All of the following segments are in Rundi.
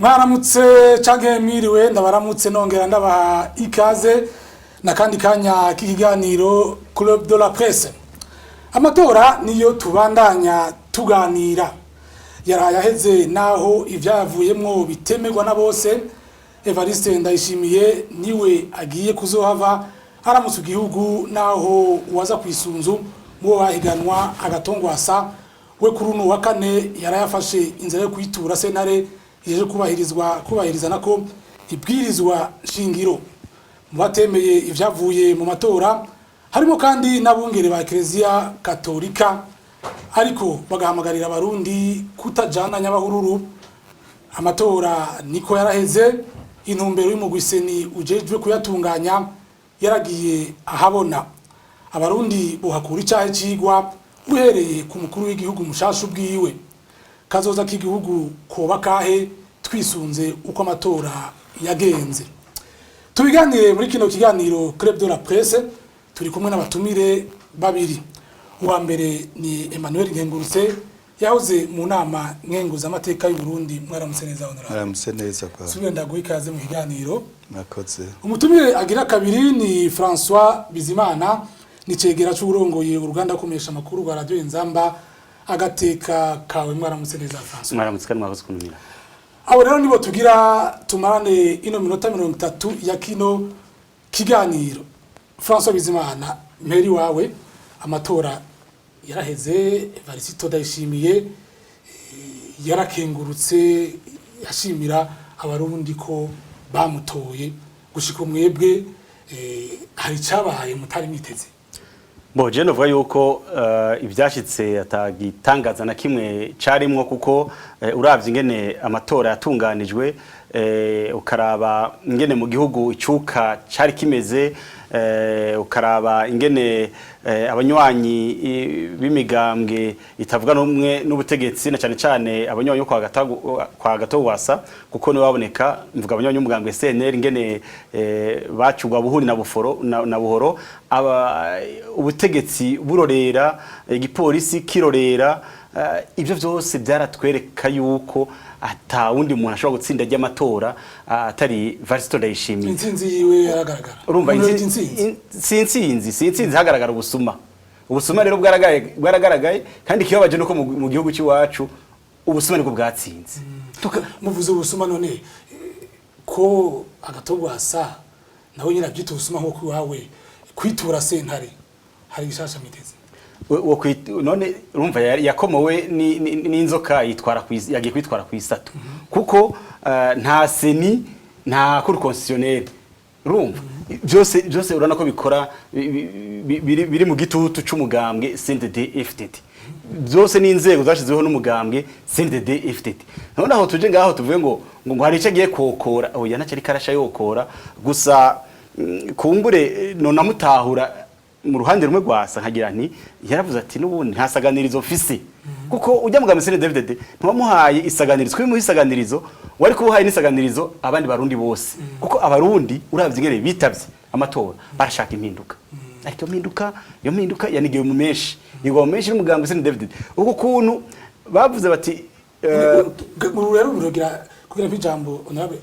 Mwaramutse canke mwiriwe, ndabaramutse nongera ndabaha ikaze na kandi kanya k'ikiganiro Club de la Presse. Amatora niyo tubandanya tuganira, yaraye aheze naho ivyavuyemwo bitemerwa na bose. Evariste Ndayishimiye niwe agiye kuzohava aramutse igihugu, naho uwaza kwisunzu mubo bahiganwa agatongwasa we kuri uno wa kane yarayafashe inzira yo kwitura sentare ijeje kubahirizwa kubahiriza nako ibwirizwa shingiro. Mu batemeye ivyavuye mu matora harimo kandi n'abungere ba Eklezia Katolika, ariko bagahamagarira Abarundi kutajana nyabahururu. Amatora niko yaraheze, intumbero y'umugwi CENI ujejwe kuyatunganya yaragiye ahabona. Abarundi bohakura icahe cigwa, uhereye ku mukuru w'igihugu mushasha ubwiwe? Kazoza k'igihugu koba kahe twisunze uko amatora yagenze? Tubiganire muri kino kiganiro Club de la Presse. Turi kumwe n'abatumire babiri. Uwa mbere ni Emmanuel Nkengurutse, yahoze mu Nama Nkenguzamateka y'u Burundi. Mwaramutse neza, honorable. Mwaramutse neza kwa. Subire ndaguha ikaze mu kiganiro. Mwakoze. Umutumire agira kabiri ni François Bizimana, ni cegera c'uburongoye uruganda kumenyesha amakuru rwa Radio Inzamba Agateka Kawe. Mwaramutse neza, François. Mwaramutse kandi mwakoze kuntumira. Abo rero nibo tugira tumarane ino minota 30 ya kino kiganiro. François Bizimana, mperi wawe, amatora yaraheze, Evariste Ndayishimiye yarakengurutse, yashimira Abarundi ko bamutoye. Gushika mwebwe hari icabaye mutari mwiteze? Bo je novuga yuko ivyashitse atagitangaza na kimwe carimwo, kuko uravye ingene amatora yatunganijwe, ukaraba ingene mu gihugu icuka cari kimeze, ukaraba ingene abanywanyi b'imigambwe itavuga n'umwe n'ubutegetsi, na cane cane abanywanyi bo kwa Gatogwasa, kuko niwe baboneka, mvuga abanywanyi b'umugambwe CNL, ingene bacugwa buhuri na buforo na buhoro, aba ubutegetsi burorera, igipolisi kirorera, ibyo byose byaratwereka yuko ata wundi muntu ashobora gutsinda ry'amatora atari Varisito Ndayishimiye. Intsinzi yiwe yaragaragara. Urumva Umuntu yita intsinzi. Si intsinzi, hagaragara ubusuma. Ubusuma rero bwaragaragaye, kandi ikibabaje nuko mu gihugu cy'iwacu ubusuma nibwo bwatsinze. Muvuze ubusuma, none ko Agatogwasa nawe nyine abyita ubusuma nk'uko iwawe kwitura sentare, hari ibishasha miteze? None urumva yakomowe n'inzoka yitwara yagiye kwitwara ku isato, kuko nta CENI, nta cour constitutionnelle, urumva byose byose urabona ko bikora biri mu gitutu c'umugambwe CNDD FDD. Byose n'inzego zashyizweho n'umugambwe CNDD FDD. None aho tuje ngaho tuvuge ngo hari icyo agiye kokora? Oya, ntacyo ariko arasha yokora gusa. Kumbure nonamutahura mu ruhande rumwe rwasa nkagira nti yaravuze ati n'ubundi nta saganirizo mfise, kuko ujya mu gambwe CNDD-FDD ntiwamuhaye isaganirizo, kuko isaganirizo wari kubuhaye n'isaganirizo abandi Barundi bose, kuko Abarundi uravye ingene bitavye amatora barashaka impinduka, ariko iyo mpinduka yanigiwe mu menshi, nigwa mu menshi n'umugambwe CNDD-FDD. Uko kuntu bavuze bati Ubu rero burogira kugira ngo ijambo honorable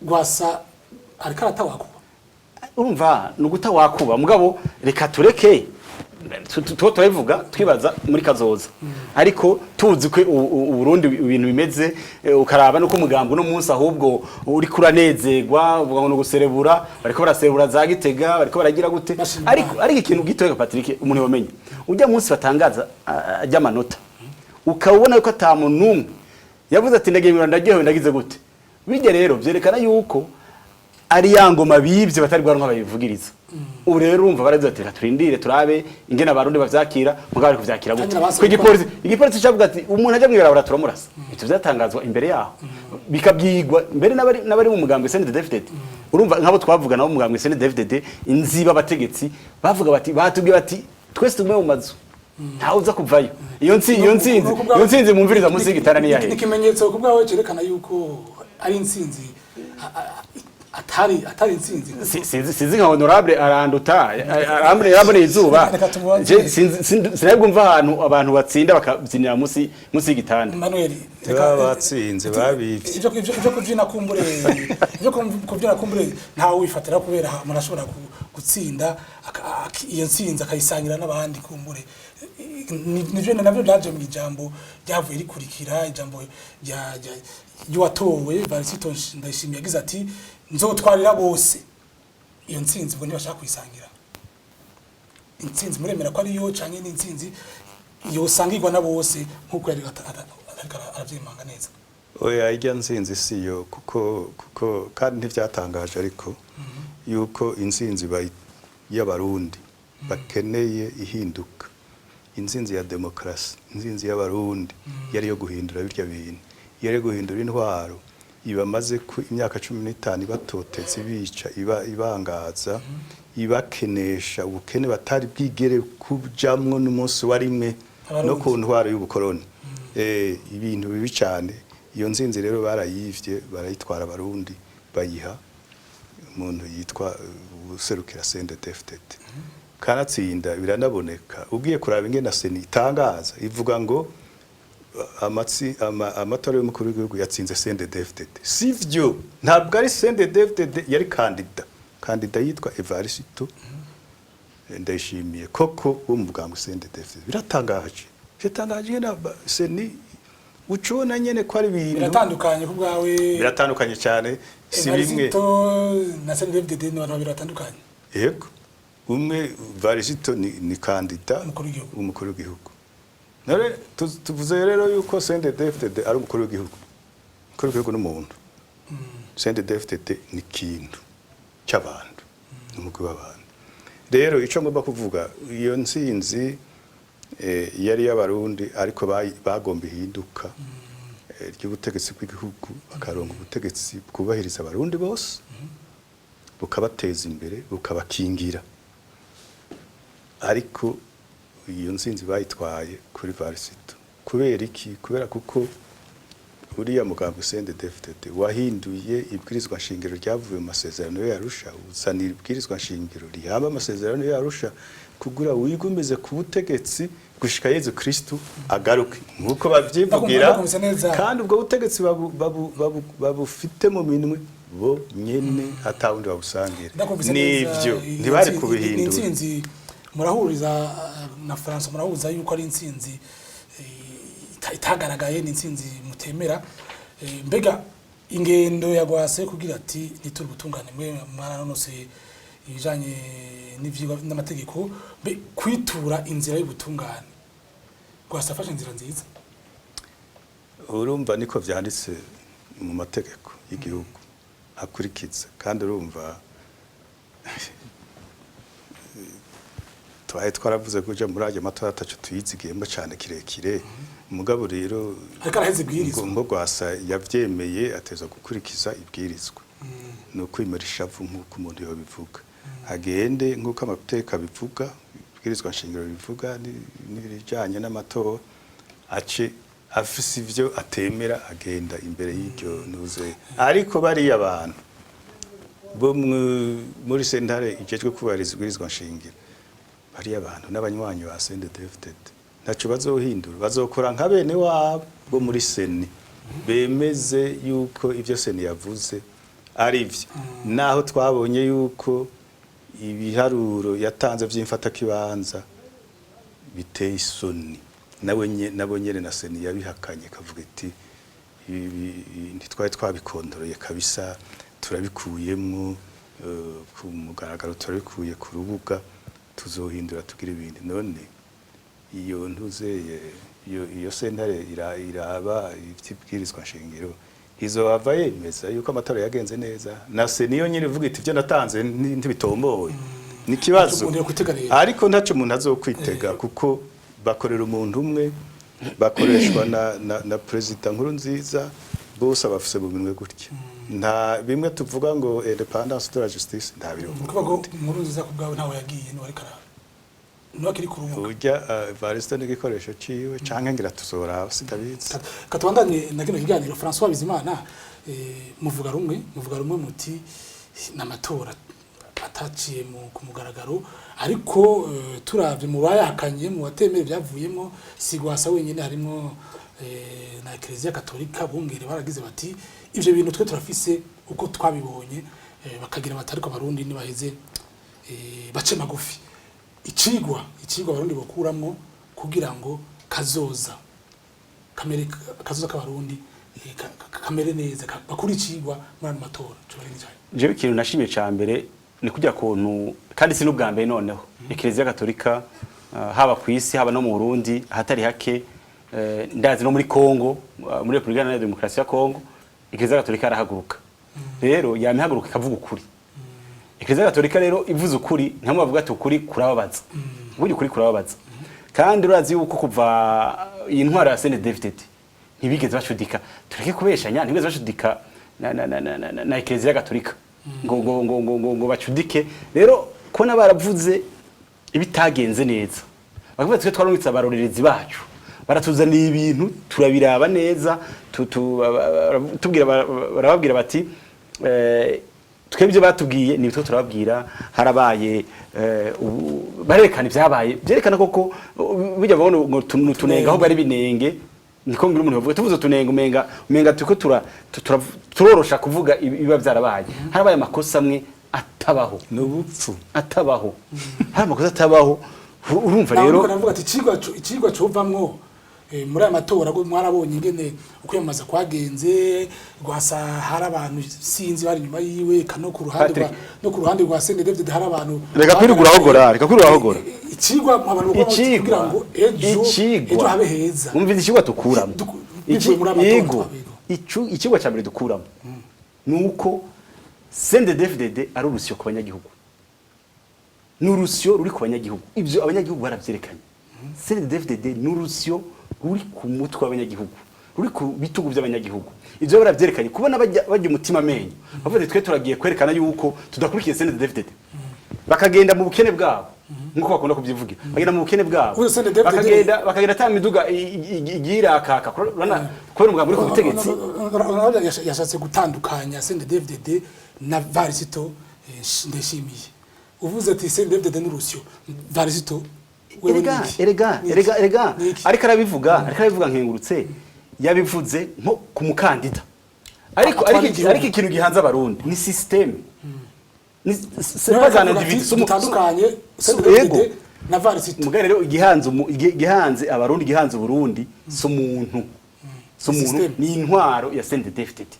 Rwasa ariko aratawakuba. Urumva ni uguta wakuba, mugabo reka tureke tuba turabivuga twibaza muri kazoza, ariko tuzi ko Uburundi ibintu bimeze, ukaraba nuko umugambi uno munsi ahubwo uri kuranezerwa, uvuga ngo ni uguserebura, bariko baraserebura za Gitega, bariko baragira gute. Bashima. Ariko ikintu gitoya, Patrick, umuntu yomenye ujya munsi batangaza ajya amanota, ukaba ubona yuko ata muntu n'umwe yavuze ati ndagiye mwiranda, ndagiye ndagize gute. Bijya rero vyerekana yuko ari ya ngoma bibye batari bwaronka bayivugiriza. Ubu rero urumva baravuze ati reka turindire turabe ingene Abarundi bavyakira. Mugabo bari kuvyakira gute? Kandi nabasabye ko igipolisi cavuga ati umuntu ajya mw'ibarabara turamurasa, ivyo vyatangazwa imbere yaho, bikabyigwa mbere n'abari mu mugambwe CNDD-FDD. Urumva nk'abo twavuga nabo mu mugambwe CNDD-FDD inziba abategetsi bavuga bati batubwiye bati twese tugume mu mazu, ntawe uza kuvayo. Iyo ntsinzi mumviriza munsi y'igitara ni yahe? Ni ikimenyetso ku bwawe cerekana yuko ari intsinzi. Atari intsinzi. Sinzi nka honorable aranduta, aramboneye izuba. Reka tumubaze. Je sinabwo mva ahantu abantu batsinda bakabyinira munsi y'igitanda. Manuel. Baba batsinze, babivye. Ivyo kuvyina kumbure, ivyo kuvyina kumbure ntawe wifatira, kubera umuntu ashobora gutsinda iyo ntsinzi akayisangira n'abandi kumbure. Nivyo navyo byaje mu ijambo ryavuye rikurikira ijambo ry'uwatowe Varisito Ndayishimiye, yagize ati: "Nzotwarira bose." Iyo ntsinzi ubwo ntibashaka kuyisangira. Intsinzi muremera ko ariyo, canke ni intsinzi yosangirwa na bose nk'uko yari ariko aravyemanga neza? Oya, irya nzinzi siyo, kuko kandi ntivyatangaje, ariko yuko intsinzi y'Abarundi bakeneye ihinduka, intsinzi ya demokarasi, intsinzi y'Abarundi yari yo guhindura birya bintu, yari yo guhindura intwaro ibamaze ku imyaka 15 ibatoteza, ibica, iba ibangaza, ibakenesha ubukene batari bwigere kujamwo n'umunsi wa rimwe no Abarundi. ku ntwaro y'ubukoroni, ibintu bibi cyane. Iyo nzinzi rero barayivye, barayitwara Abarundi, bayiha umuntu yitwa userukira CNDD-FDD, kanatsinda biranaboneka. Ugiye kuraba ingene CENI itangaza, ivuga ngo amatora y'umukuru w'igihugu yatsinze CNDD-FDD. Sivyo, ntabwo ari CNDD-FDD yari kandida. Kandida yitwa Evariste Ndayishimiye koko wo mu bwangu CNDD-FDD. Biratangaje ingene CENI ucubona nyene ko ari ibintu Biratandukanye ku bwawe? Biratandukanye cyane, si bimwe. Evariste na CNDD-FDD ni abantu babiri batandukanye. Yego, umwe Varisito ni kandida Umukuru w'igihugu. Umukuru w'igihugu. None tuvuze rero yuko CNDD-FDD ari umukuru w'igihugu. Umukuru w'igihugu n'umuntu, CNDD-FDD ni ikintu cy'abantu, ni umugwi w'abantu. Rero icyo ngomba kuvuga, iyo ntsinzi yari y'Abarundi, ariko bagomba ihinduka ry'ubutegetsi bw'igihugu, bakaronka ubutegetsi bwubahiriza Abarundi bose, bukabateza imbere, bukabakingira. Ariko iyo ntsinzi bayitwaye kuri Varisito. Kubera iki? Kubera kuko uriya mugambwe CNDD-FDD wahinduye ibwirizwa nshingiro ryavuye mu masezerano y'Arusha, uzanira ibwirizwa nshingiro rihamba amasezerano y'Arusha kugira wigumize ku butegetsi gushika Yezu Kristu agaruke, nk'uko bavyivugira. Ndakumvise neza. Kandi ubwo butegetsi babufite mu minwe bo nyene, atawundi babusangira. Ndakumvise neza. Nivyo, Iyi ntibari ni kubihindura. intsinzi murahuriza na François, murahuza yuko ari intsinzi itagaragaye, ni intsinzi mutemera. Mbega ingendo ya Rwasa kugira ati niture ubutungane, mwe mwaranonose ibijanye n'ivyigwa n'amategeko, mbe kwitura inzira y'ubutungane, Rwasa afashe inzira nziza? Urumva, niko vyanditse mu mategeko y'igihugu akurikiza. Kandi urumva, twari twaravuze ko uja muri ayo matora ataco tuyizigiyemo cane kirekire. Mugabo rero Ariko araheze ibwirizwa. Ngo Rwasa yavyemeye, ateza gukurikiza ibwirizwa. Ni ukwimura ishavu, nk'uko umuntu yobivuga, agende nk'uko amategeko abivuga, ibwirizwa nshingiro bivuga n'ibijanye n'amatora, ace afise ivyo atemera, agenda imbere y'iryo ntuze. Ariko bariya abantu bo muri sentare ijejwe kubahiriza ibwirizwa nshingiro, bariya abantu n'abanywanyi ba CNDD-FDD, ntaco bazohindura. Bazokora nka bene wabo bo muri CENI, bemeze yuko ivyo CENI yavuze ari vyo, naho twabonye yuko ibiharuro yatanze vy'imfatakibanza biteye isoni. Nawe nabo nyene na CENI yabihakanye, kavuga iti: "Ibi ntitwari twabikondoroye kabisa, turabikuyemwo ku mugaragaro, turabikuye ku rubuga, tuzohindura tugira ibindi." None iyo ntuzeye, iyo sentare iraba ivy'ibwirizwa nshingiro izohava yemeza yuko amatora yagenze neza, na CENI yo nyene ivuga iti: "Ivyo natanze ntibitomboye." Ni ikibazo. Umuntu yokwitega rero. Ariko ntacyo umuntu azokwitega, kuko bakorera umuntu umwe, bakoreshwa na perezida Nkurunziza. Bose abafise mu minwe gutya. Nta bimwe tuvuga ngo indépendance de la justice, nta biri. Ni ukuvuga ngo Nkurunziza ku bwawe ntawe yagiye, niwe ariko niwe akiri ku rubuga? Urya Evariste n'igikoresho ciwe, canke ngira tuzoraba, sindabizi. Katubandanye na kino kiganiro. François Bizimana, muvuga rumwe muti N'amatora ataciye ku mugaragaro, ariko turavye mu bayahakanye, mu batemera ivyavuyemo, si Rwasa wenyine, harimwo na Eklezia Katolika. Bungere baragize bati: "Ivyo bintu twe turafise uko twabibonye." Bakagira bati: "Ariko abarundi nibaheze bace magufi." Icigwa abarundi bokuramwo kugira ngo kazoza kamere, kazoza k'abarundi kamere neza, bakure icigwa muri ano matora coba ari icyayi. Jewe ikintu nashimye ca mbere ni kujya kuntu, kandi si n'ubwa mbere noneho, Eklezia Katolika haba ku isi, haba no mu Burundi ahatari hake, ndazi no muri Kongo, muri Republika Iharanira Demokarasi ya Kongo, Eklezia Katolika yarahaguruka. Rero yama ihaguruka ikavuga ukuri. Eklezia Katolika rero ivuze ukuri, ntamwe bavuga ati ukuri kurababaza. Burya ukuri kurababaza. Kandi urazi yuko kuva iyi ntwaro ya CNDD-FDD ntibigeze bacudika, tureke kubeshanya, ntibigeze bacudika na Eklezia Katolika ngo bacudike. Rero kubona baravuze ibitagenze neza, bakavuga: "Twe twarungitse abarorerezi bacu, baratuzaniye ibintu, turabiraba neza." Tubwira, barababwira bati: "Twebwe ibyo batubwiye ni twe turababwira." Harabaye barerekana ibyabaye, byerekana koko bijya babona ngo tunenga, ahubwo ari binenge. Niko ngira umuntu bavuga, tuvuze tunenga, umenga turiko turorosha kuvuga ibiba byarabaye. Harabaye amakosa amwe atabaho. Ni ubupfu. Atabaho, hari amakosa atabaho. Urumva rero rero navuga ati icigwa covamwo muri aya matora, go mwarabonye ingene ukwiyamamaza kwagenze. Rwasa hari abantu sinzi bari inyuma yiwe, kano ku ruhande rwa Patrick. no ku ruhande rwa CNDD-FDD hari abantu. Reka kwirugura ahogora, reka kwirugura ahogora. Icigwa abantu bagomba kugira ngo ejo icigwa ejo habe heza. Umva, icigwa tukuramo Bivuye muri aya matora Yego. twabiga. Icigwa ca mbere dukuramo ni uko CNDD-FDD ari urusyo ku banyagihugu, ni urusyo ruri ku banyagihugu. Ibyo abanyagihugu baravyerekanye. CNDD-FDD ni urusyo ruri ku mutwe w'abanyagihugu, ruri ku bitugu by'abanyagihugu. Ibyo baravyerekanye, kubona bajya umutima amenyo, bavuze ati: "Twe turagiye kwerekana yuko tudakurikiye CNDD-FDD." Bakagenda mu bukene bwabo, nkuko bakunda kubyivugira, bagenda mu bukene bwabo. Ubu CNDD-FDD Bakagenda ata miduga igiye irakaka. Urabona, kubera umugambi uri ku butegetsi. Yashatse gutandukanya CNDD-FDD na Varisito Ndayishimiye. Uvuze ati CNDD-FDD n'urusyo, Varisito wewe Erega niki? Erega Niki? erega erega Niki? Ariko arabivuga nkengurutse, yabivuze nko ku mukandida, ariko Atwara ariko igihugu. Ariko ikintu gihanze abarundi ni système, ni c'est pas un individu. Dutandukanye Yego. CNDD-FDD na Varisito. Mugabo rero igihanze abarundi, igihanze Uburundi si umuntu, si umuntu. Système. Ni intwaro ya CNDD-FDD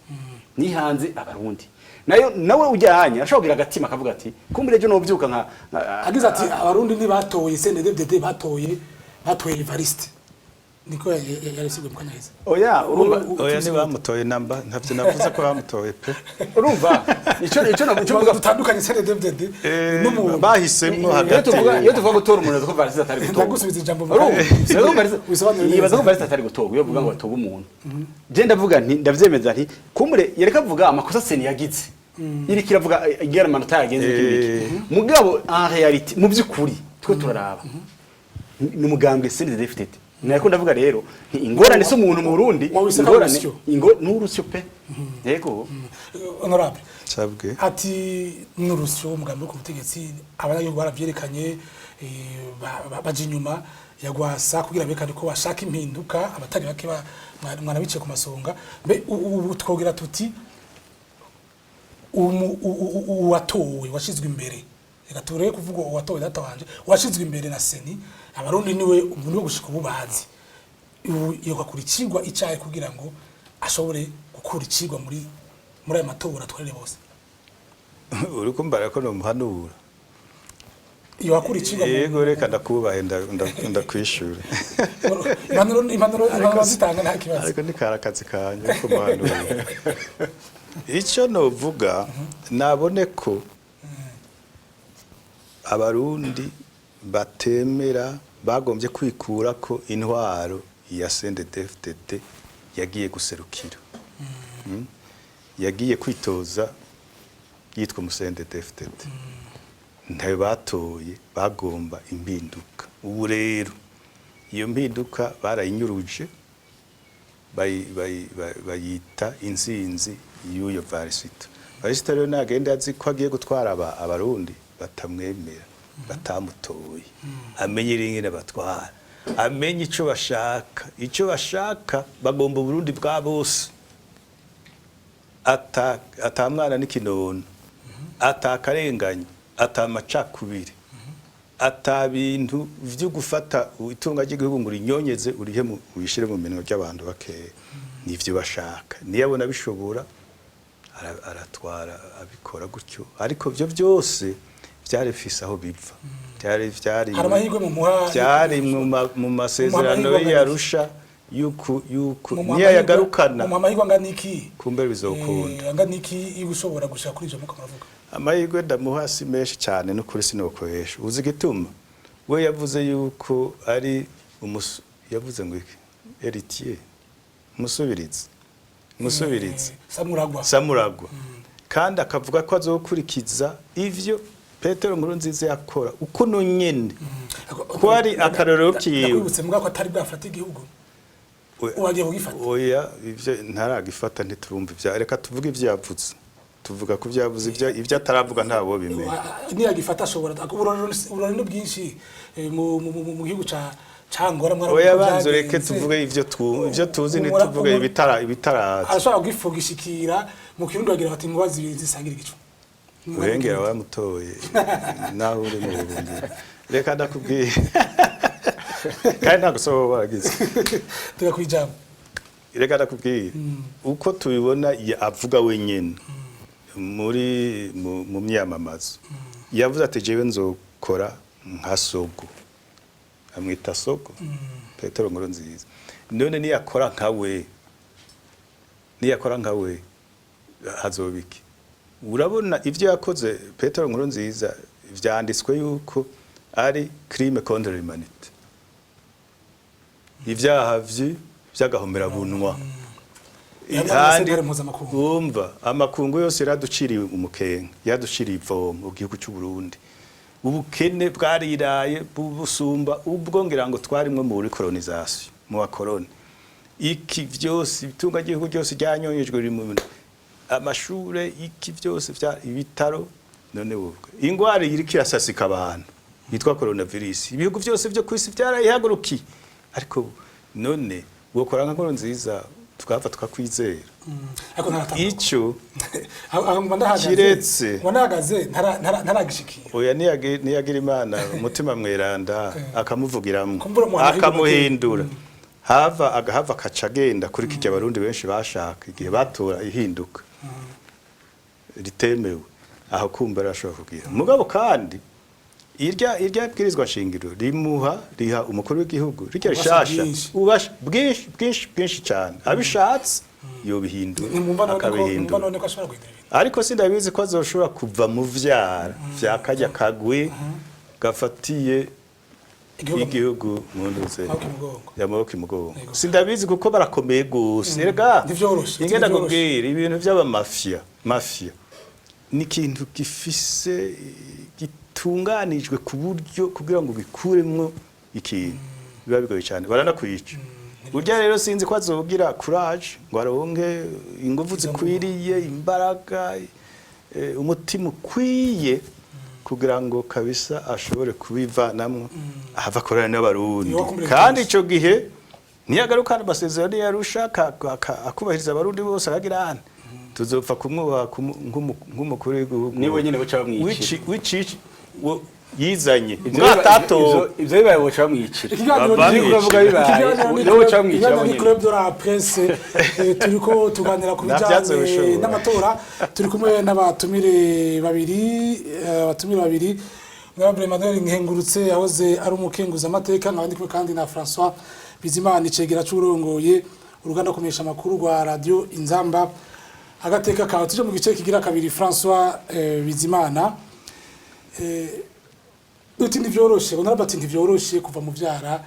nihanze abarundi. Nayo nawe ujyanye ashobora kugira agatima akavuga ati: "Kumbure ejo novyuka nka Agize ati: "Abarundi ntibatoye CNDD-FDD, batoye Evariste." Niko yarisiguye mu kanya heza. Oya, urumva. Oya, ntibamutoye namba, ntavyo navuze ko bamutoye pe. Urumva ico mvuga. Dutandukanye CNDD-FDD n'umuntu. Bahisemwo Iyo hagati. tuvuga gutora umuntu, ko Variste atari gutora. Ndagusubiza ijambo mu Urumva? kanya. Rero Variste Wisobanure neza. Nibaza ko Variste atari gutorwa. Iyo bavuga ngo batoga umuntu, je ndavuga nti ndavyemeza, nti kumbure yereka avuga amakosa CENI yagize, iriko iravuga igira amanota yagenze iki n'iki. Mugabo en réalité, mu by'ukuri twe turaraba ni umugambwe CNDD-FDD. Nariko ndavuga rero nti ingorane si umuntu mu Burundi. Wawise ko Ingorane urusyo. ingo n'urusyo pe, yego. Honorable. Sabwe. Ati n'urusyo umugambi wo ku butegetsi, abanyagihugu baravyerekanye, baja inyuma ya Rwasa kugira berekane ko bashaka impinduka. Abatari bake mwana biciye ku masonga. Mbe ubu twogira tuti uwatowe, washizwe imbere, reka turebe kuvuga uwatowe, data wanje, washizwe imbere na CENI, abarundi niwe umuntu wo gushika ubu bazi, ubu yokakura icigwa icaye kugira ngo ashobore gukura icigwa muri aya matora twarere bose? Uri kumbara ko nomuhanura? Iyo wakura icigwa Yego, reka ndakubahe, ndakwishura. Impanuro zitanga nta kibazo. Ariko ni kari akazi kanje kumuhanura. Icyo novuga, nabone ko abarundi batemera, bagombye kwikura ko intwaro ya CNDD-FDD yagiye guserukira. Yagiye kwitoza yitwa umu CNDD-FDD, ntayo batoye, bagomba impinduka. Ubu rero iyo mpinduka barayinyuruje, bayita intsinzi y'uyo Varisito. Evariste rero nagenda azi ko agiye gutwara abarundi batamwemera, batamutoye, amenye ingene batwara, amenye ico bashaka. Ico bashaka, bagomba Uburundi bwa bose, ata mwana n'ikinono, ata karenganye, ata macakubiri, ata bintu vyo gufata itunga ry'igihugu ngo urinyonyeze, urihe uyishire mu minwe by'abantu bakeya. Nivyo bashaka. Niyo abona bishobora, aratwara abikora gutyo, ariko vyo byose vyari bifise aho biva, vyari Hari amahirwe mu muha byari mu masezerano amahirwe y'Arusha yuko mu muha niyo yagarukana mu muha amahirwe angana iki? Kumbe bizokunda. Angana iki iyo ushobora gushika kuri ivyo muko muravuga? Amahirwe ndamuha si menshi cyane, n'ukuri sinokoresha. Uzi igituma? We yavuze yuko ari yavuze ngo iki, héritier, umusubirizi. Samuragwa. Samuragwa, kandi akavuga ko azokurikiza ivyo Petero Nkurunziza yakora uko nyene, ko ari akarorero kiwe. Ndakwibutse mbwa ko atari bwafata igihugu. Ubu agiye kugifata. Oya, ivyo ntaragifata, ntiturumva ivya. Reka tuvuge ivyo yavuze, tuvuga ku byo yavuze. Ivyo ataravuga ntabo bimenya. Niyagifata ashobora, uburorero ni bwinshi mu gihugu ca Angola Oya, banza ureke tuvuge ivyo tuzi, ntituvuge ibitaraza. Arashobora kugishikira. Mu Kirundi bagira bati inkuba zibiri zisangira igicu. Urengera wamutoye naho uri mu buhungiro. Reka ndakubwiye, kandi ntabwo soba baragize. Tuga kwijambo. Reka ndakubwiye uko tubibona. Avuga wenyine muri mu myamamazo, yavuze ati: "Jewe nzokora nka sogo." Amwita sogo Petero Nkurunziza. None niyakora nka we, niyakora nka we, hazoba iki? Urabona ivyo yakoze Petero Nkurunziza, vyanditswe yuko ari crime contre l'humanité, ivyaha vy'agahomerabunwa. Yamaze sentare mpuzamakungu. Wumva, amakungu yose yaraduciriye umukenke, yaraduciriye ivomo mu gihugu cy'u Burundi. Ubukene bwariraye busumba ubwo ngira ngo twarimwe muri colonisation, mu bakoroni. Iki vyose, itunga ry'igihugu ryose ryanyonyejwe, riri mu amashure, iki byose vya ibitaro. None ubwo ingwara iriko irasasika abantu yitwa coronavirus, ibihugu byose byo kwisi byarayihagurukiye. Ariko none wokora nka Nkurunziza tukava tukakwizera? Ariko ntaratanga. Ico aho ngo ndahagaze. Kiretse. Ngo ndahagaze, ntaragishikira. Oya, niyagira Imana umutima mweranda akamuvugiramwo, Kumbura umuha amahirwe. akamuhindura, hava agahava akaca agenda kuri kirya abarundi benshi bashaka igihe batora ihinduka ritemewe, aho kumva arashobora kugira. Mugabo kandi irya bwirizwa nshingiro rimuha, riha umukuru w'igihugu rirya Ububasha rishasha bwinshi. Ububasha bwinshi, bwinshi, bwinshi cyane. Abishatse yobihindura, Nimwumva none ko nimwumva akabihindura. none ko ashobora guhindura ibintu? Ariko sindabizi ko azoshobora kuva mu vyara vya karya kagwi gafatiye igihugu igihugu mu ntuze amaboko imugongo. Y'amaboko imugongo. Yego. Sindabizi kuko barakomeye gose erega. Ntivyoroshe, ingenda ntivyoroshe. kubwira ibintu by'abamafia, mafia ni ikintu gifise gitunganijwe ku buryo kugira ngo bikuremwo ikintu biba bigoye cyane, baranakwica. Burya rero sinzi ko azogira courage ngo aronke ingufu zikwiriye, imbaraga, umutima ukwiye kugira ngo kabisa ashobore kubivanamwo, ahava akorana n'abarundi. Niwo kumbura Kandi byinshi. ico gihe niyagaruka amasezerano yarusha, akubahiriza abarundi bose, akagira hano tuzopfa kumwubaha nk'umukuru w'igihugu Niwe nyene buca bamwicira. Yizanye Ivyo mwatatowe. Ivyo bibaye boca bamwicira. Ikiganiro Bamwicira. Uravuga bibaye, Ikiganiro ni niwe buca bamwicira ikiganiro ni bonyene. Club de la Presse. Turiko tuganira ku Nta bijanye vyatsi bishobora. n'amatora. Turi kumwe n'abatumire babiri, abatumire babiri, Honorable Emmanuel Nkengurutse yahoze ari umukenguza amateka, nkaba ndi kumwe kandi na François Bizimana, icegera c'urongoye uruganda kumenyesha amakuru rwa Radio Inzamba agateka kawe. Tuje mu gice kigira kabiri. François Bizimana, uti ntivyoroshe, honorable ati ntivyoroshe kuva mu vyara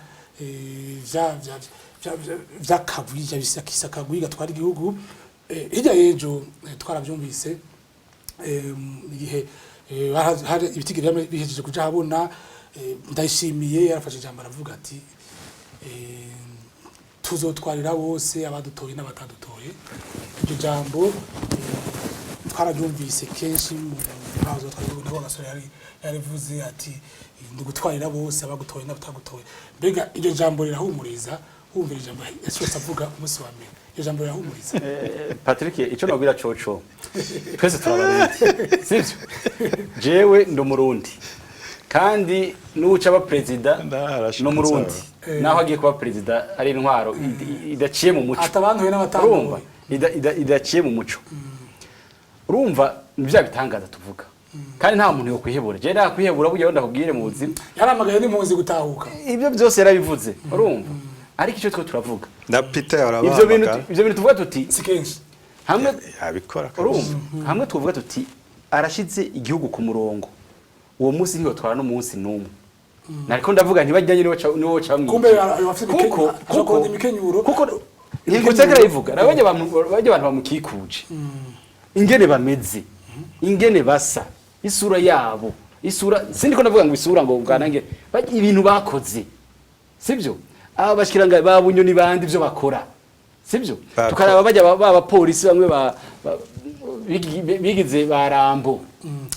vyakagwi vyakisakagwi gatwara igihugu. Hirya y'ejo twaravyumvise, igihe hari ibitigiri bihejeje kuja habona, Ndayishimiye yarafashe ijambo aravuga ati: "Tuzotwarira bose, abadutoye n'abatadutoye." Iryo jambo Twarabyumvise kenshi mu bibazo twabibona ko Gasore yari yarivuze ati ndi gutwarira bose, abagutoye n'abatagutoye. Mbega iryo jambo rirahumuriza? Wumvira ijambo yashobotse avuga umunsi wa mbere, iryo jambo rirahumuriza? Patrick, icyo nabwira coco, twese turabarundi, sivyo? Jewe ndi Umurundi, kandi n'uca aba perezida Ndarashika. ni Umurundi. Eh. Naho agiye kuba perezida ari intwaro idaciye mu muco. Atabantuye n'abatantuye. Urumva, idaciye mu muco, urumva ni bya bitangaza tuvuga, kandi nta muntu yo kwihebura. Jewe nta kwihebura, burya ndakubwire mu buzima. Yaramagaye n'impunzi gutahuka. Ibyo byose yarabivuze, urumva, ariko icyo twe turavuga, Na Peter ivyo bintu, arabahamagara. ivyo bintu tuvuga tuti Si kenshi. Hamwe Yabikora kabisa. Urumva, hamwe tuvuga tuti arashize igihugu ku murongo, uwo munsi ntiyotwara n'umunsi n'umwe. Nariko ndavuga ntibajyanye niwo ca mwica. Kumbe abafite Kuko ashobora kurondera imikenyuro. Kuko Nkengurutse arabivuga, bajya abantu bamukikuje, ingene bameze, ingene basa, isura yabo, isura, sindiko ndavuga ngo isura ngo bwanange, ibintu bakoze, sibyo? Aba bashikiranga ba Bunyoni bandi, ibyo bakora, sibyo? Tukaraba bajya ba bapolisi bamwe bigize ba Rambo,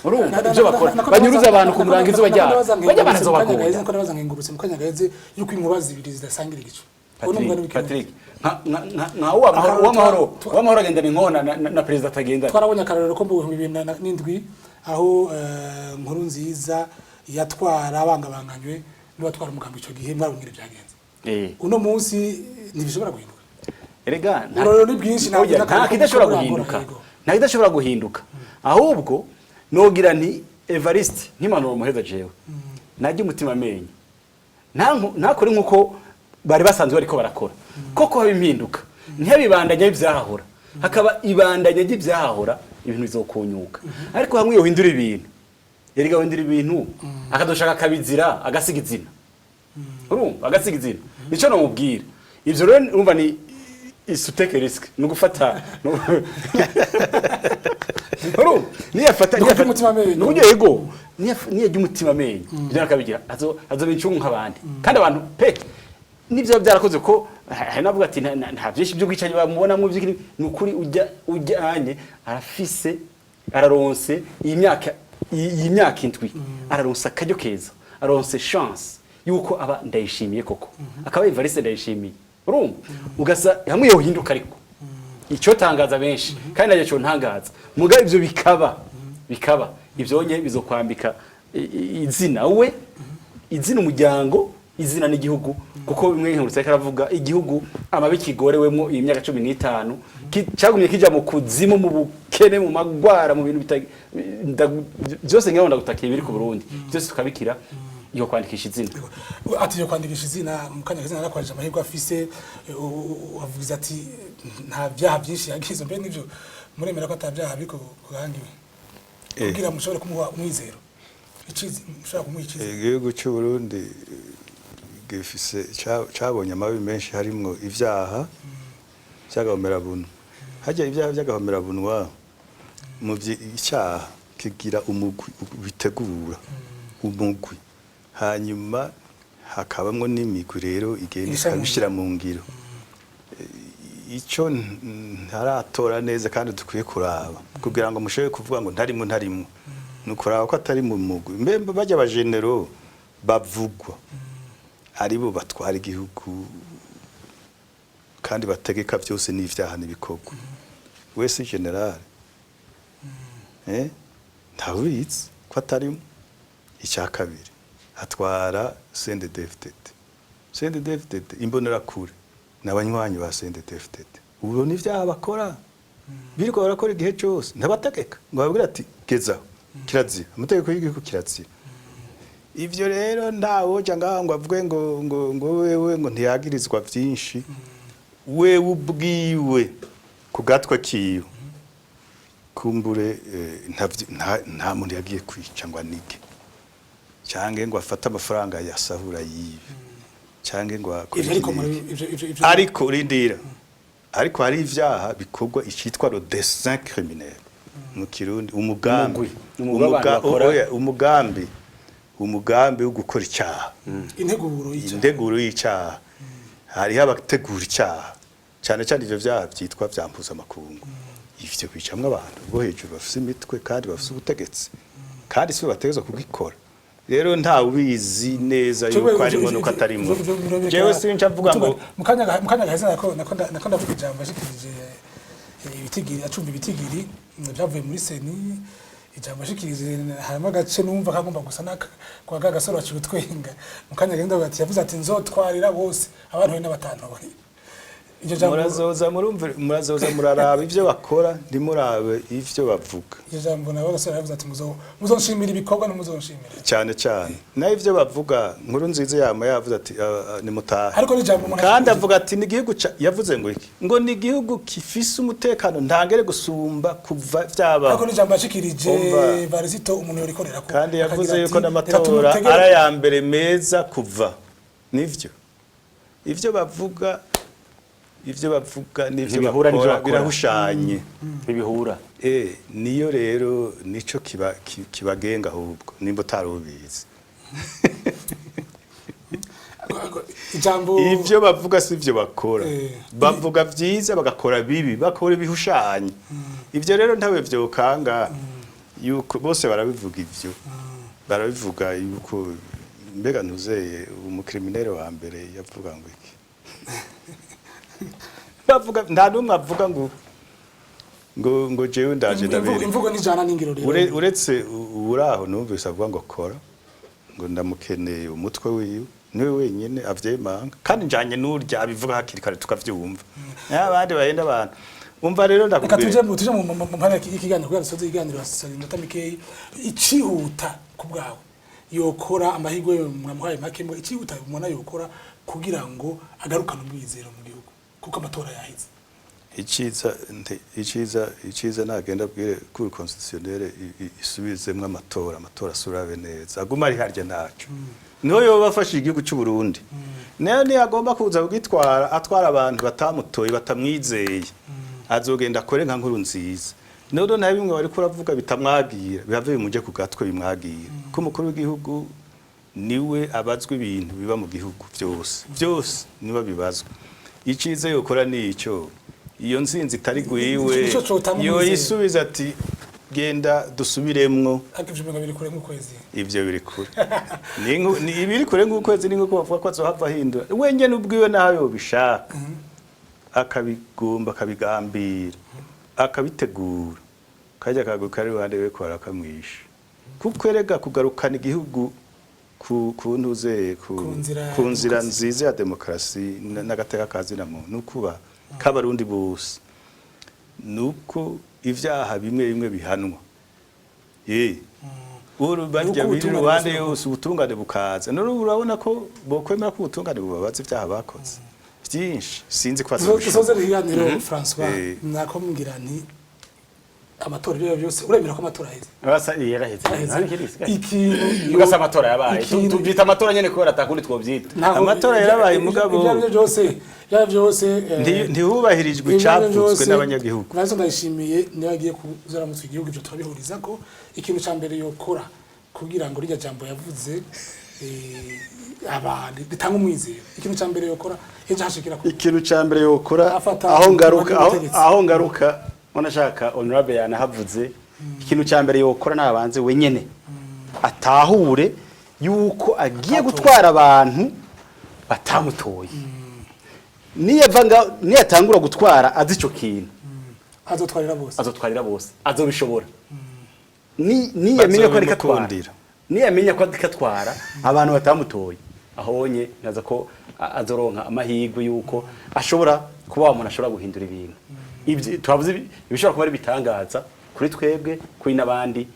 urumva ibyo bakora, banyuruza abantu ku murango izuba ryabo, bajya banazobagonda. Ko nabaza Nkengurutse mu kanya gaheze yuko inkuba zibiri zidasangira igicu. Uwo ni umugani w'ikirundi. Patrick, nka uwamahoro, uwamahoro, uwamahoro agendana inkona na perezida atagendana. Twarabonye akarorero ko mu 2007 aho Nkuru Nziza yatwara abangabanganywe n'uwatwara umugambi ico gihe, mwabonye ingene byagenze. Uno munsi ntibishobora guhinduka. Erega Uburorero ni bwinshi, ntabwo Oya, nta kidashobora guhinduka. Yego. Nta kidashobora guhinduka, ahubwo nogira nti Evariste ntimanuro muheza, jewe najya umutima amenyo. Ntakore nkuko bari basanzwe bariko barakora, koko haba impinduka, ntiyabibandanya ibyahahora, hakaba ibandanya ry'ibyahahora, ibintu bizokunyuka. Ariko hamwe yohindura ibintu, erega yohindura ibintu akadoshaka akabizira, agasiga izina, urumva, agasiga izina, nico nomubwira. Ivyo rero urumva ni isuteke risque, ni ugufata, urumva, niyafata Ni ukurya umutima amenyo. Ni ukurya, yego, niyarya umutima amenyo, ivyo akabigira azoba incungu nk'abandi. Kandi abantu pe nivyo byarakoze ko hari navuga ati nta byinshi byo bwicanyi bamubonamo by'ikiri. Ni ukuri ujya ujyanye arafise, araronse iyi myaka 7, araronse akaryo keza, araronse chance yuko aba Ndayishimiye koko, akaba Evariste Ndayishimiye. Urumva ugasa hamwe yohinduka, ariko icyo tangaza benshi kandi nacyo cyo ntangaza muga ivyo bikaba ivyo nye bizokwambika izina, we izina, umuryango, izina n'igihugu, kuko bimwe Nkengurutse ariko aravuga igihugu amabi kigorewemwo iyi myaka 15, cagumye kija mu kuzimu, mu bukene, mu magwara, mu bintu byose ngira ngo ndagutakiye biri ku Burundi byose tukabikira iyo kwandikisha izina. Ati yo kwandikisha izina, mu kanya kazina narakwaje amahirwe afise, wavuze ati nta byaha byinshi yagize. Mbe nivyo muremera ko ata byaha biri ku gahangiwe kugira mushobore kumuha umwizero, mushobora kumuha icizere? Igihugu cy'u Burundi gifise cabonye amabi menshi, harimwo ivyaha vy'agahomerabunwa. Harya ibyaha by'agahomerabunwa, mu icyaha kigira umugwi bitegura, umugwi, hanyuma hakabamwo n'imigwi rero igenda Ibishyira mu ikabishyira mu ngiro. Icyo ntaratora neza kandi dukwiye kuraba kugira ngo mushobore kuvuga ngo ntarimo, ntarimo, ni ukuraba ko atari mu mugwi. Mbe bajya abajenero bavugwa aribo batwara igihugu kandi bategeka byose n'ivyaha n'ibikorwa, wese général ntawubizi ko atarimo. Icya kabiri, atwara CNDD-FDD. CNDD-FDD, imbonerakure n'abanywanyi ba CNDD-FDD, ubu n'ivyaha bakora birirwa barakora igihe cyose, ntabategeka ngo babwire ati gezaho, kirazira, amategeko y'igihugu kirazira. Ivyo rero ntawoja ngaho ngo avuge ngo wewe ngo ntiyagirizwa vyinshi, wewe ubwiwe ku gatwe kiwe kumbure nta muntu yagiye kwica ngo anige, canke ngo afate amafaranga yasahura yibe, canke ngo akore Ivyo ariko iki muri n'iki. ivyo Ariko rindira, ariko hari ivyaha bikorwa icitwa le dessein criminel mu Kirundi, umugambi. Umugwi. Umugwi w'abantu bakora. Oya, umugambi wo gukora icyaha. Integuro y'icyaha. Integuro y'icyaha. Hariho abategura icyaha, cyane cyane ivyo vyaha byitwa vya mpuzamakungu. Ivyo bicamwo abantu bo hejuru bafise imitwe kandi bafise ubutegetsi, kandi sibo bategerezwa kugikora. Rero nta ubizi neza yuko arimo nuko atarimo. Jewe sinca mvuga ngo Mu kanya gaheze nako ndavuga ijambo ashikirije, ibitigiri acumva ibitigiri byavuye muri CENI. Ijambo ashikirije harimo agace numva kagomba gusa naka kwa gagasoro aciye utwenga mu kanya gaheze. Ndavuga ati yavuze ati nzotwarira bose, abantu n'abatantoye. Iryo jambo Murazoza murumva, murazoza muraraba ivyo bakora, ntimurabe ivyo bavuga. Iryo jambo nawe gasore yavuze ati muzonshimira ibikorwa, ntimuzonshimira Cyane cyane naho ivyo bavuga. Nkuru nziza yama yavuze ati: "Ah, ah, nimutahe." Ariko ni ijambo umuntu Kandi avuga ati ni igihugu yavuze ngo iki, ngo ni igihugu gifise umutekano ntangere gusumba kuva vyaba. Ariko ni ijambo yashikirije. Umva. Varisito umuntu yorikorera ko Kandi yavuze akagira yuko ati, n'amatora "Reka tumutegere." ari aya mbere meza kuva. Nivyo, ivyo bavuga n'ivyo Ntibihura n'ivyo bakora bakora. Birahushanye. Ntibihura. Niyo rero nico kiba kibagenga ahubwo nimba utari ubizi. Ijambo Ivyo bavuga si ivyo bakora. Bavuga vyiza, bagakora bibi, bakora ibihushanye. Ivyo rero ntawe vyokanga yuko bose barabivuga. Ivyo barabivuga yuko mbega ntuzeye umucriminel wa mbere yavuga ngo iki, bavuga nta n'umwe avuga ngo jewe ndaje ndabereka. Imvugo n'ijana n'ingiro rero. Uretse uraho numvise avuga ngo kora, ngo ndamukeneye umutwe wiwe, niwe wenyine avyemanga, kandi njanye n'urya abivuga hakiri kare tukavyumva. N'abandi bahenda abantu umva rero Reka ndakubwira. tuje mu mpera y'ikiganiro kugira dusoze ikiganiro, hasigaye iminota mikeyi. Icihuta ku bwawe yokora, amahirwe mwamuhaye make, ngo icihuta mubona yokora kugira ngo agarukane umwizero mu gihugu, kuko amatora yaheze. Iciza nagenda abwire cour constitutionnelle isubizemwo amatora, amatora asurabe neza, aguma ari harya ntaco niho yoba afashije igihugu cy'u Burundi. Nayo niyo agomba kuza kugitwara atwara abantu batamutoye, batamwizeye, azogenda akore nka nkuru nziza. None nta bimwe bariko uravuga bitamwagira, bihave bimuje ku gatwe bimwagira, ko umukuru w'igihugu niwe abazwa ibintu biba mu gihugu byose, byose niwe bibazwa. Iciza yokora ni ico, iyo nzinzi itari gwiwe Ico cotanga yo umwizero. yisubiza ati genda dusubiremwo. Ariko ivyo bintu biri kure nk'ukwezi. Ivyo biri kure. Ni ibiri kure nk'ukwezi, ni nkuko bavuga ko azohava ahindura wenyene ubwiwe naho yobishaka, akabigomba, akabigambira, akabitegura, kajya kaguka ari iruhande we ko arakamwisha, kuko erega kugarukana igihugu ku ntuze Ku nzira ya ku nzira demokarasi. nziza ya demokarasi n'agateka kazina muntu nukuba k'abarundi bose, nuko ivyaha bimwe bimwe bihanwa uru barya Nuko biri ubutungane iruhande busubira yose, ubutungane bukaza. None ubu urabona ko bokwemera ko ubutungane bubabaza ibyaha bakoze byinshi, sinzi ko Dusoze azobishobora. ikiganiro, François. Nako mbwira nti amatora, ibyo byose uremera ko amatora aheze? Basa yaraheze. Aheze. Nta n'ikindi gisigaye. Ikintu Ugasa amatora yabaye. Tubyita amatora nyene kubera atakundi twobyita. Amatora yarabaye, mugabo. Ibyo aribyo byose, ibyo aribyo byose, Ntihubahirijwe ibyo aribyo icavutswe byose, n'abanyagihugu. Nazo ndayishimiye niba agiye kuzaramutsa igihugu, ibyo turabihuriza ko ikintu cya mbere yokora kugira ngo rirya jambo yavuze abantu bitanga umwizero, ikintu cya mbere yokora ejo hashikira ku Ikintu ca mbere yokora, Afata aho ngaruka aho, ubutegetsi. aho ngaruka nashaka honorable yanahavuze, ikintu ca mbere yokora nabanze wenyene atahure yuko agiye Atatoye. gutwara abantu batamutoye. Niyava niyatangura gutwara azi ico kintu, azotwarira bose. Azotwarira bose, azobishobora. Niyamenya ko ariko atwara Bazobimukundira. Niyamenya ko ariko atwara abantu batamutoye, ahonye naza ko azoronka amahirwe yuko ashobora kuba wa muntu ashobora guhindura ibintu. Ibyo twavuze ibishobora kuba ari bitangaza kuri twebwe, kuri n'abandi.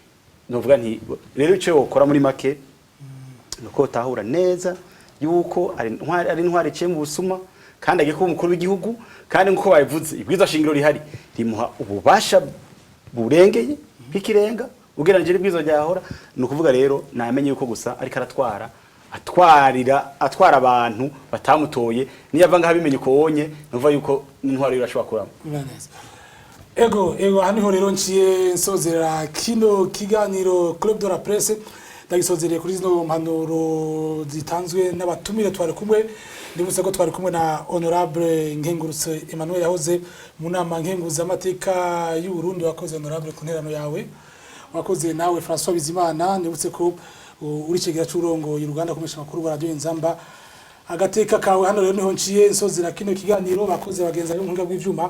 Novuga nti rero icyo wokora muri make nuko utahura neza yuko ari intwari iciye mu busuma, kandi agiye kuba umukuru w'igihugu, kandi nk'uko babivuze ibwirizwa shingiro rihari rimuha ububasha burengeye bw'ikirenga ugereranije n'ibwirizwa ryahora. Ni ukuvuga rero namenye yuko gusa ariko aratwara, atwarira, atwara abantu batamutoye. Niyo ava ngaho abimenye uko wonye, ni ukuvuga yuko n'intwaro yiwe ashobora kurama. Neza. Ego, aha niho rero nciye nsozera kino kiganiro Club de la Presse. Ndagisozereye kuri zino mpanuro zitanzwe n'abatumire twari kumwe. Ndibutse ko twari kumwe na Honorable Nkengurutse Emmanuel, yahoze mu nama nkenguzamateka y'u Burundi. Wakoze, Honorable, ku nterano yawe. Wakoze nawe, François Bizimana. Ndibutse ko uri cegera c'urongoye uruganda kumesha amakuru wa Radio Inzamba, agateka kawe. Hano rero niho nciye nsozera kino kiganiro. Bakoze bagenzi bari mu buhinga bw'ivyuma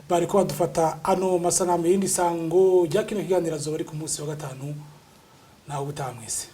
bariko badufata ano masanamu. Yindi sango rya kino kiganiro azoba ari ku munsi wa gatanu. Naho ubutaha mwese.